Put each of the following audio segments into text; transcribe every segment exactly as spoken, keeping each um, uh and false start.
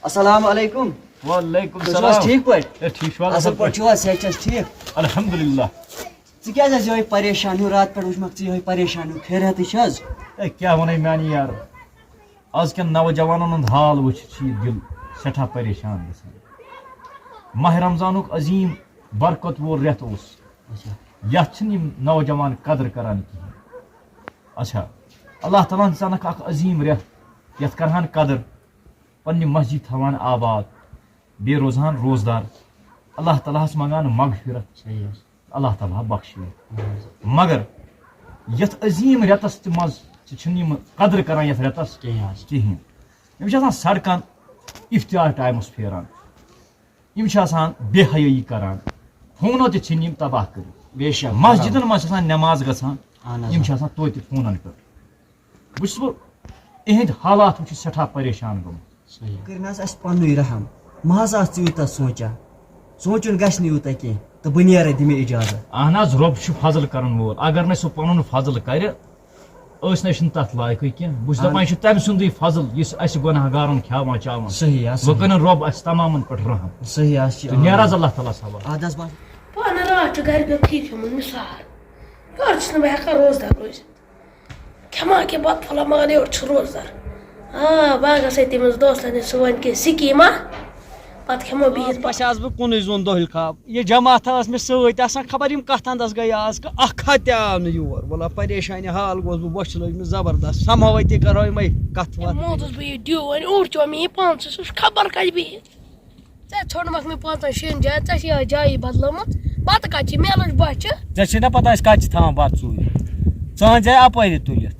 السلام علیکم۔ وعلیکم تُہۍ چھِو حظ السلام۔ ٹھیٖک پٲٹھۍ؟ اے، ٹھیٖک چھِو حظ؟ اَصٕل اَصٕل پٲٹھۍ چھِو حظ؟ صحت چھِ حظ ٹھیٖک؟ الحمدللہ۔ ژٕ کیٛازِ حظ یِہوٚے پریشان ہیوٗ؟ راتہٕ پٮ۪ٹھ وٕچھ مےٚ ژٕ یِہوٚے پریشان ہیوٗ۔ خیریتٕے چھِ حظ؟ اے، کیٛاہ وَنَے میٛانہِ یارٕ؟ آز کٮ۪ن نوجوانَن ہُنٛد حال وٕچھِتھ چھِ یہِ دِل سٮ۪ٹھاہ پریشان گژھان۔ ماہِ رمضانُک عظیٖم برکت وول رٮ۪تھ اوس، یَتھ چھِنہٕ یِم نوجوان قدٕر کَران کِہیٖنۍ۔ اچھا، اللہ تعالیٰ ہَن دِژانَکھ اَکھ عظیٖم رٮ۪تھ، یَتھ کَرٕہَن قدٕر، پنٛنہِ مسجد تھاوان آباد، بیٚیہِ روزہَن روزدار، اللہ تعالیٰ ہَس منٛگان مغفرت، صحیح حظ۔ اللہ تعالیٰ بخشہِ۔ مگر یَتھ عظیٖم رٮ۪تَس تہِ منٛز تہِ چھِنہٕ یِم قدٕر کَران یَتھ رٮ۪تَس کِہیٖنۍ حظ۔ کِہیٖنۍ۔ یِم چھِ آسان سڑکَن افطار ٹایمَس پھیران، یِم چھِ آسان بے حیٲیی کَران، فونو تہِ ژھٕنۍ یِم تباہ کٔرِتھ۔ بے شک۔ مسجدن منٛز چھِ آسان نماز گژھان، اہن حظ۔ یِم چھِ آسان توتہِ فونن پٮ۪ٹھ۔ بہٕ چھُس وۄنۍ یِہنٛدۍ حالات وٕچھِتھ سٮ۪ٹھاہ پریشان گوٚمُت۔ صحیح۔ کٔرِنۍ حظ اَسہِ پننُے رحم۔ مہ حظ آس ژٕ یوٗتاہ سونٛچان۔ سونٛچُن گژھِ نہٕ یوٗتاہ کینٛہہ۔ تہٕ بہٕ نیرے، دِ مےٚ اجازت۔ اہن حظ، رۄب چھُ فضل کرن وول۔ اگر نہٕ سُہ پنُن فضل کرِ، أسۍ نہ چھِنہٕ تتھ لایقٕے کینٛہہ۔ بہٕ چھُس اہن۔ دپان، یہِ چھُ تٔمۍ سُنٛدُے فضل، یُس اَسہِ گۄناہ گارن کھیاوان چاوان۔ صحیح حظ، وۄنۍ صحیح۔ کٔرِن رۄب اَسہِ تمامن پٮ۪ٹھ رحم۔ صحیح حظ چھِ۔ تہٕ نیر حظ اللہ تعالیٰ صٲبا۔ اَدٕ حظ بس۔ پانہٕ راتھ چھُ گرِ بِہِتھ ٹھیٖک کھیوٚمُت مِثال۔ یورٕ چھُس نہٕ بہٕ ہٮ۪کان روزدار روٗزِتھ۔ کھٮ۪مہٕ ہا کینٛہہ بتہٕ پھوٚلہ، مگر یورٕ چھُس روزدار۔ آ، بہٕ ہا گژھٕ ہے تٔمِس دوستن نِش، سُہ وَنہِ کینٛہہ سِکیٖما، پتہٕ کھٮ۪مو بِہِتھ۔ پَتہٕ آسہِ بہٕ کُنُے زوٚن دۄہلہِ خاب۔ یہِ جماعتھا ٲس مےٚ سۭتۍ آسان، خبر یِم کَتھ اَندَس گٔے آز، کانٛہہ اَکھ ہا تہِ آو نہٕ یور۔ وَلہ پریشانہِ حال گوس بہٕ، بۄچھِ لٔج مےٚ زبردست۔ سَمہو أتی کَرو یِمَے کَتھٕ وَتھٕ۔ موٗدُس بہٕ یہِ ڈیوٗ، وۄنۍ اوٗرۍ چھُ مےٚ یہِ پانٛژھ ساس، سُہ چھُ خبر کَتہِ بِہِتھ۔ ژےٚ ژھوٚنمَکھ مےٚ پانٛژَن شیٚن جایَن، ژےٚ چھِ یہِ جایی بدلٲومٕژ۔ بَتہٕ کَتہِ چھِ؟ مےٚ لٔج بۄچھِ۔ ژےٚ چھے نہ پتہ أسۍ کَتہِ چھِ تھاوان بَتہٕ ژوٗرِ؟ ژٕ اَن جاے اَپٲری تُلِتھ۔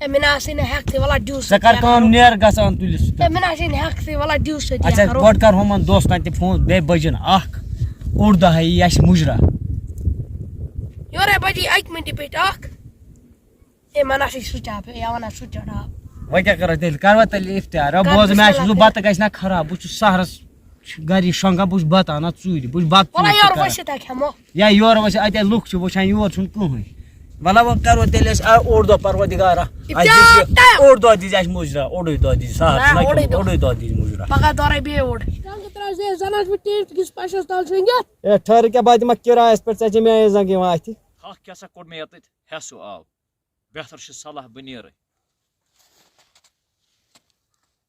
ہے، مےٚ نہ آسٕے نہٕ ہٮ۪کتھٕے، وَلہ ڈیوٗ سۭتۍ ژےٚ کَر کیٛاہ کٲم، کَرو؟ نیر گژھان تُلِتھ سُہ ہے، تَتہِ۔ مےٚ نہ آسٕے نہٕ ہٮ۪کتھٕے، وَلہ ڈیوٗ سۭتۍ اچھا، کیٛاہ کَرو؟ گۄڈٕ کَر ہُمَن دوستَن تہِ فون، بیٚیہِ بٔجِن اَکھ، اوٚڑ دۄہ ہا یی اَسہِ مُجرا۔ یورَے بَجے اَکہِ مِنٹہِ پیٚٹھۍ اَکھ۔ ہے، مےٚ نہ چھُے سُچ آف، ہے، یا وَنان سُچ آف۔ وۄنۍ کیٛاہ کَرو تیٚلہِ؟ کَروا تیٚلہِ اِفطار؟ کَر بوز مےٚ بِسمِللہ اَسہِ، بہٕ تیٚلہِ۔ بَتہٕ گژھِ نہ خراب، بہٕ چھُس سحرَس چھُ گَرِ یہِ شۄنٛگان، بہٕ چھُس بَتہٕ اَنان ژوٗرِ، بہٕ چھُس بَتہٕ وَلہ ژوٗرِ تہِ یورٕ کَران۔ ؤسِتھ ہا کھٮ۪مو۔ یا یورٕ ؤسِتھ، اَتہِ لُکھ چھِ وٕچھان، یور چھُنہٕ کٕہٕنۍ۔ وَلہ وۄنۍ کَرو تیٚلہِ أسۍ، آ، اوٚڑ دۄہ پروردِگارا۔ اَسہِ اِفطار دِژ یہِ، تام۔ اوٚڑ دۄہ دِژ اَسہِ مُجرا، اوٚڑُے دۄہ دِژ سہر، نہ، چھُنہ اوٚڑُے کھیوٚمُت، دۄہ۔ اوٚڑُے دۄہ دِژ مُجرا۔ پَگاہ دورَے بیٚیہِ اوٚڑ۔ ٹنٛگہٕ ترٛاو زِ زَنان چھُ ٹیٖنٛٹ کِس پَشَس تَل شۄنٛگِتھ۔ اے، ٹھٔہرٕ کیٛاہ، بہٕ دِمَکھ کِرایَس پٮ۪ٹھ، ژےٚ چھےٚ مےٚ زنٛگ یِوان اَتھِ۔ حق کیٛاہ سا کوٚڑ مےٚ یَتَتھ؟ ہٮ۪س ہیوٗ آو۔ بہتر چھِ صلاح بہٕ نیرَے۔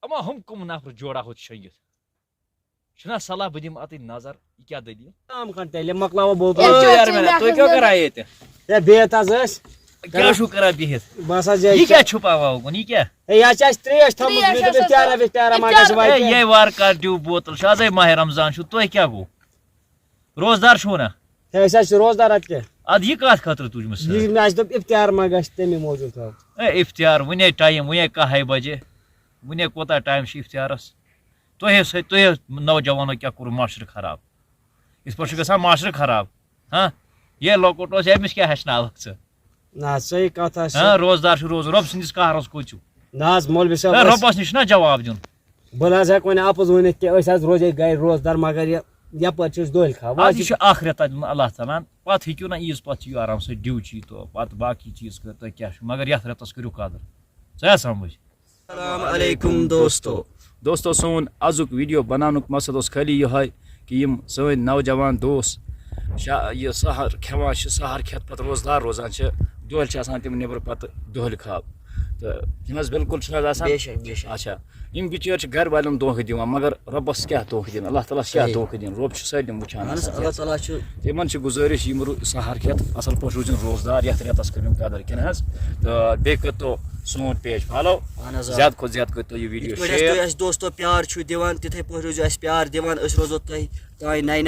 اما ہُم کٕم نفر جوڑا ہوت شۄنٛگِتھ؟ چھُنہ صلاح بہٕ دِمہٕ اَتٕے نظر، یہِ کیٛاہ دٔلیٖل؟ کٲم کَر تیٚلہِ، مۄکلاوو بوتل۔ ہے، او یار، مےٚ تُہۍ کیٛاہ کران ییٚتہِ؟ ہے، بِہِتھ حظ ٲسۍ۔ کیٛاہ چھُو کران بِہِتھ؟ بہٕ ہسا جاے یہِ کیٛاہ چھُپاوان اُکُن؟ یہِ کیٛاہ؟ ہے، یہِ حظ چھِ اَسہِ ترٛیش تھٲومٕژ، ترٛیش مےٚ دوٚپ، حظ اِفطارا وِفطارا ما گژھِ ہے، واتہِ۔ یے وارٕ کار دِیِو بوتل، چھُ آزے ماہِ رمضان چھُ، تۄہہِ کیٛاہ گوٚو؟ روزدار چھُو نا؟ ہے، أسۍ حظ چھِ روزدار، اَدٕ کیٛاہ؟ اَدٕ یہِ کَتھ خٲطرٕ تُج مےٚ سۭتۍ؟ یہِ مےٚ اَسہِ دوٚپ، اِفطار ما گژھِ، تَمے موٗجوٗب تھاو۔ ہے، اِفطار، وُنے ٹایم، وُنے کاہے بجے، وُنے کوٗتاہ ٹایم چھُ اِفطارَس؟ تۄہے سۭتۍ، تۄہے نوجوانو کیٛاہ کوٚرُو معاشرٕ خراب؟ یِتھ پٲٹھۍ چھُ گژھان معاشرٕ خراب، ہاں؟ یے لۄکُٹ اوس، أمِس کیٛاہ ہیٚچھناوَکھ ژٕ؟ نہ حظ، صحیح کَتھ حظ چھِ۔ ہاں، روزدار چھُ روزُن، رۄب سٕنٛدِس قہرَس کھوٗژِو۔ نہ حظ، مولوی صٲب، ہے، أسۍ رۄبَس نِش چھُنہ جواب دیُن۔ بہٕ نہ حظ ہٮ۪کہٕ وۄنۍ اَپُز ؤنِتھ کہِ أسۍ حظ روزے گرِ روزدار، مگر یہِ یَپٲرۍ چھِ أسۍ دۄہلہِ کھا-، وۄنۍ اَز حظ یہِ چھِ چھُ آخرت اَتہِ اللہ تعالیٰ ہَن۔ پَتہٕ ہیٚکِو نہ عیٖذ پَتہٕ یِیِو آرام سۭتۍ ڈیوٗ چی تہٕ پَتہٕ باقٕے چیٖز کٔرِو تُہۍ کیٛاہ چھُ، مگر یَتھ رٮ۪تَس کٔرِو قدر۔ ژٕ ہا سَمجھ۔ السلام علیکم دوستو۔ دوستو، سون أزیُک ویٖڈیو بناونُک مقصد اوس خٲلی یِہوٚے کہِ یِم سٲنۍ نوجوان دوس شا-، یہِ سحر کھٮ۪وان چھِ، سحر کھٮ۪تھ پتہٕ روزدار روزان چھِ، دۄہلہِ چھِ آسان تِم نیٚبرٕ پتہٕ دۄہلہِ خاب۔ تہٕ یِم حظ بِلکُل چھِنہٕ حظ آسان؟ بے شک، بے شک۔ اچھا، یِم بِچٲرۍ چھِ گرِ والٮ۪ن دھوکہٕ دِوان، مگر رۄبَس کیٛاہ دھوکہٕ دِن؟ اللہ تعالیٰ ہَس کیٛاہ صحیح۔ دھوکہٕ دِن؟ رۄب چھُ سٲلِم وٕچھان اہن حظ، آسان۔ اللہ تعالیٰ چھُ۔ تِمن چھِ گُزٲرِش، یِم رو-، سحر کھٮ۪تھ اَصٕل پٲٹھۍ روٗزِن روزدار، یَتھ رٮ۪تَس کٔرِو قدر کِنہٕ حظ؟ تہٕ بیٚیہِ کٔرۍتو سون page follow۔ اہن حظ، آ۔ زیادٕ کھۄتہٕ زیادٕ کٔرۍتو یہِ ویٖڈیو یِتھ پٲٹھۍ حظ share۔ تُہۍ اَسہِ دوستو پیار چھِو دِوان، تِتھَے پٲٹھۍ روٗزِو اَسہِ پیار دِوان، أسۍ روزو تۄہہِ تام نَیہِ